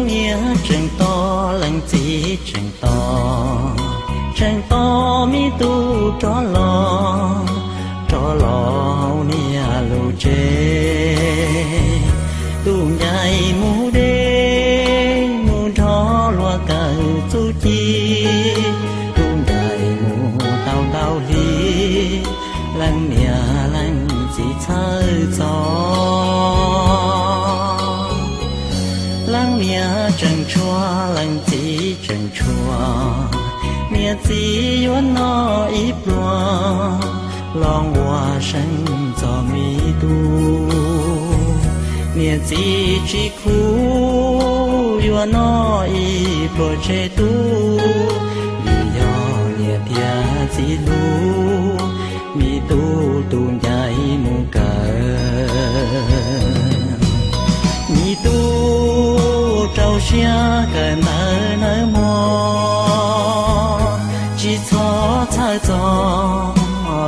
Niam tseem tos leej txiv tseem tos, tseem tos me tub rov los, rov los niam lub tsev. Tus ncaim mus deb mus nrho luag kawm txuj ci, tus ncaim mus tau ntau hli, leej niam leej txiv txhawj txog. Leej niam tseem tshuav leej txiv tseem tshuav, niam txiv yuav noj ib pluag los ua seej txog me tub. Niam txiv tsis khub yuav noj ib pluag tseg tub, vim yog niam thiab txiv hlub, me tub tus ncaim mus kawm. Me tub rau siab kawm ntawv nawb mog, tsis txhob txhawj txog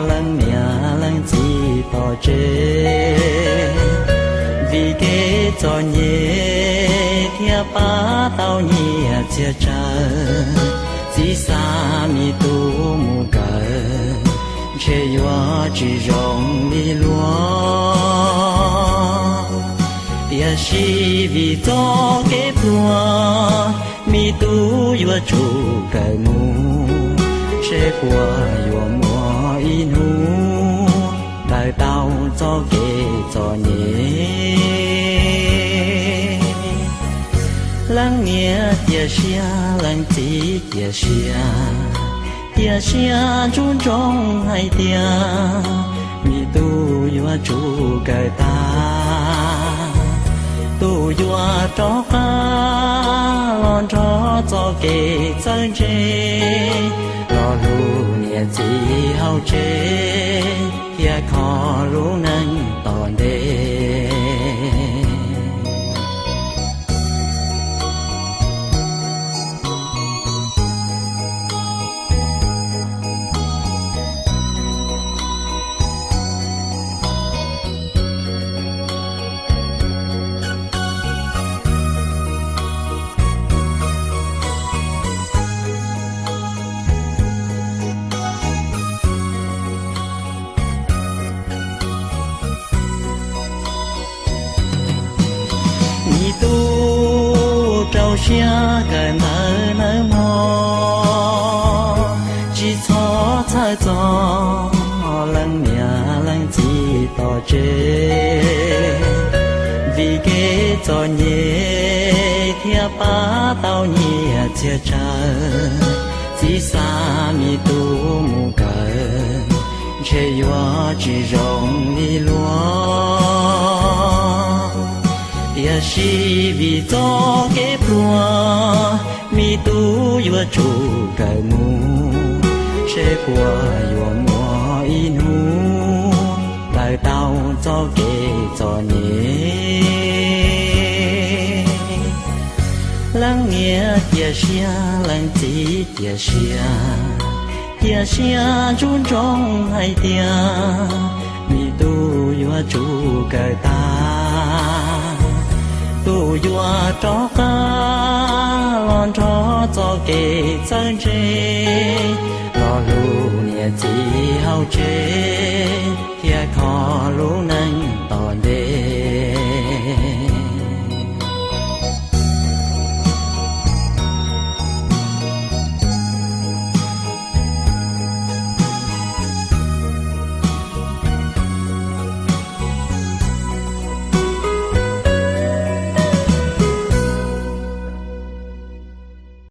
leej niam leej txiv tom tsev. Vim kev txom nyem thiaj pab tau nyiaj txiag tsawv, txiv xa me tub mus kawm ntshe yuav tsis zoo li luag. Tiam sis vim txoj kev pluag, me tub yuav tsum kawm mus, seb puas yuav muaj ib hnub daws tau txoj kev txom nyem. Leej niam cia siab leej txiv cia siab, cia siab ntsuj ntsoov hais tias me tub yuav tsum kawm tag, tus yuav rov qab los nrog txoj kev txawj ntse, los hlub niam txiv hauv tsev thiab kho lub neej tom ntej. Me tub rau siab kawm ntawv nawb mog, tsis txhob txhawj txog leej niam leej txiv tom tsev. Vim kev txom nyem thiaj pab tau nyiaj txiag tsawv, txiv xa me tub mus kawm ntshe yuav tsis zoo li luag. Tiam sis vim txoj kev pluag, me tub yuav tsum kawm mus, seb puas yuav muaj ib hnub daws tau txoj kev txom nyem. Leej niam cia siab leej txiv cia siab, cia siab ntsuj ntsoov hais tias me tub yuav tsum kawm tag, tus yuav rov qab los nrog txoj kev txawj ntse, los hlub niam txiv hauv tsev.